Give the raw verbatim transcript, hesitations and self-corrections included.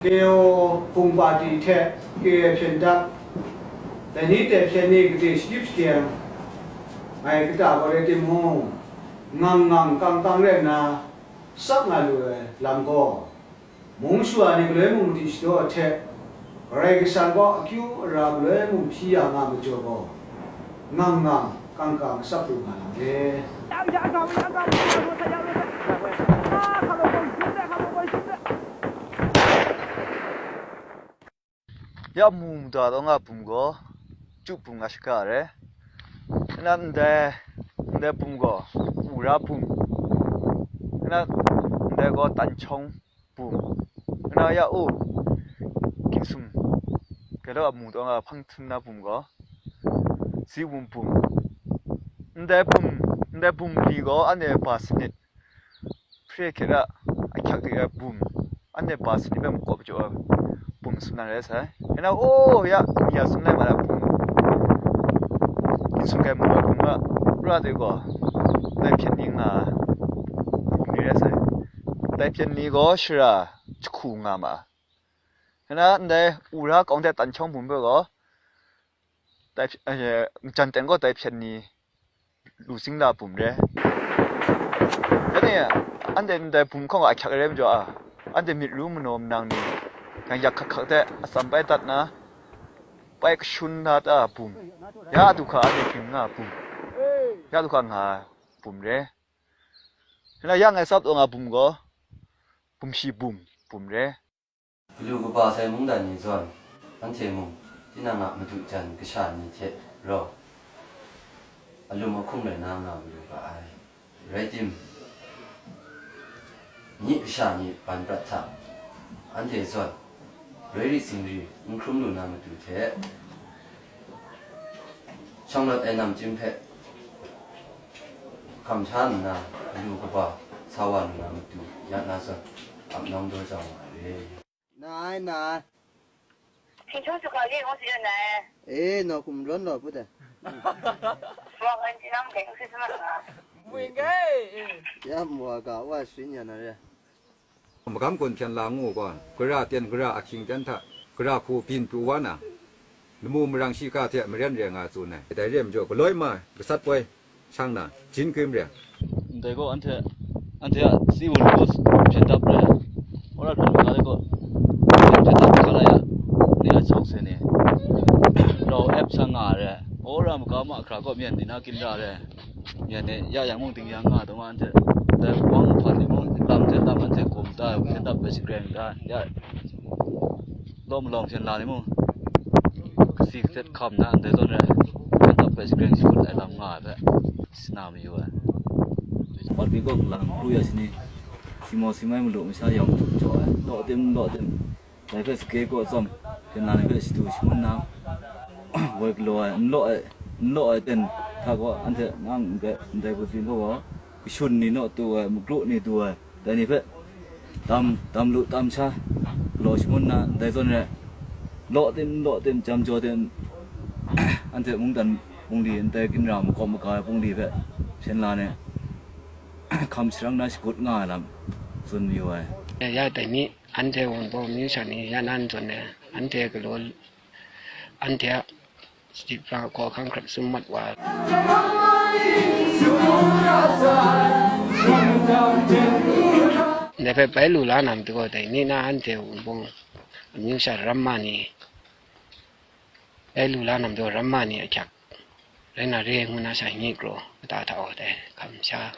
K O Hpung Pati hte K A hpyen dap, dai ni dai hpyen ni kade shadip shadeng ai kata gaw rai timung, ngang ngang kang kang rai nna, tsap nga lu ai lam gaw, mung shawa ni galoi mung madi shadaw hte, Karai Kasang kaw akyu ara galoi mung hpyi ya nga majaw gaw, ngang ngang kang kang tsap lu nga lam re. Ya mu mada taw nga bum gaw, Chu bum nga shaga re. Nna ndai, ndai bum gaw, Ura bum. Nna ndai gaw, Tanchawng bum. Nna ya u, Ginsum, galaw a mu taw nga hpang htum na bum gaw, Ziwum bum. Ndai bum, ndai bum li gaw, anhte ba sanit. Hpre hkye ra, ahkyak hkye ra bum, anhte ba sanit hpe makawp jaw ai bum sum na rai sai. Rai na, o, ya, mi ya sum lai ma ai bum, Ginsum gai mu ai bum a, ra de gaw, dai hpyen ni nga ai bum ni rai sai. Dai hpyen ni gaw shara jahku nga ma ai. Rai na, ndai Ura kawng hte Tanchawng bum hpe gaw, dai hpy-, eh, njan ten gaw dai hpyen ni lu tsing la bum re. Dai ni, anhte ndai bum hkawng a ahkyak ai rai majaw a, anhte myit ru manaw manang ni, yang yak hkak hkak hte atsam bai dat na, bai kashun na ta bum, ya du hka anhte ging nga bum, ya du hka nga bum re. Rai na, ya ngai tsap taw nga bum gaw, bum shi bum, bum re. Galu kaba sai mungdan ni zawn, anhte mung, tinang a madu jan kasha ni hte rau, alum ahkum rai na nga malu ga ai. Rai tim, myi kasha ni ban prat hta, anhte zawn, roi rit singri n hkrum lu na matu hte, shanglawt ai namchyim hpe hkam sha nna, galu kaba sa wa lu na matu ya na zawn, ap nawng daw jau nga ai. Na ai, na ai. 请出示考验，我是人来。 E, nawkum rawn lawt put ai. 我跟你讲，这个是什么啊？ Ya mwa ga wa shin ya na re. Magam gun hpyen la ngu gaw, gara ten gara ahkying ten hta, gara hku byin pru wa na, lamu marang shiga hte maren re nga tsun ai. Dai re ai majaw, galoi ma gasat poi shang na, jin grim re. Ndai gaw anhte, anhte a si wun gaw hpyen dap re. Wora hpyen ga de gaw, hpyen dap hkra ya, ni a chawk se ni, rau ep sa nga re. Wora maga ma hkra gaw myen ni na ginra re. Myen ni ya yang mung ding yang nga taw ma anhte, dai wang hpan ni mung lam hte lam anhte gum da, hpyen dap bai shagreng da, ya lawm malawng hpyen la ni mung, kasi katet hkam na ndai zawn rai, hpyen dap bai shagreng shakut ai lam nga ai hpe, sina mayu ai. Pat pi kaw lang pru ya shani, simo simai malu masha yawng jaw ai, law tim, law tim. Dai hpe sake kaw tsawm, hpyen la ni hpe shadu shangun na, woi galaw ai, n law ai, n law ai ten hta gaw, anhte nang ndai, ndai bungli hpe gaw, kashun ni naw tu ai, magru ni tu ai, dai ni hpe tam, tam lu tam sha, galaw shangun na, ndai zawn re, law tim, n law tim, jam jaw tim, anhte mungdan bungli, ndai ginra makawp maga ai bungli hpe, hpyen la ni, hkam sharang na shagut nga ai lam, tsun mayu ai. Ya, ya, dai ni, anhte Wunpawng amyu sha ni ya nan zawn ai, anhte galaw, anhte a sipra hkaw hkang hkrap sum mat wa. Ndai hpe bai lu la na matu gaw, dai ni na anhte Wunpawng amyu sha ramma ni, bai lu la na matu gaw, ramma ni ahkyak rai na re ngu na sha, nyi kraw mata hta gaw dai hkam sha.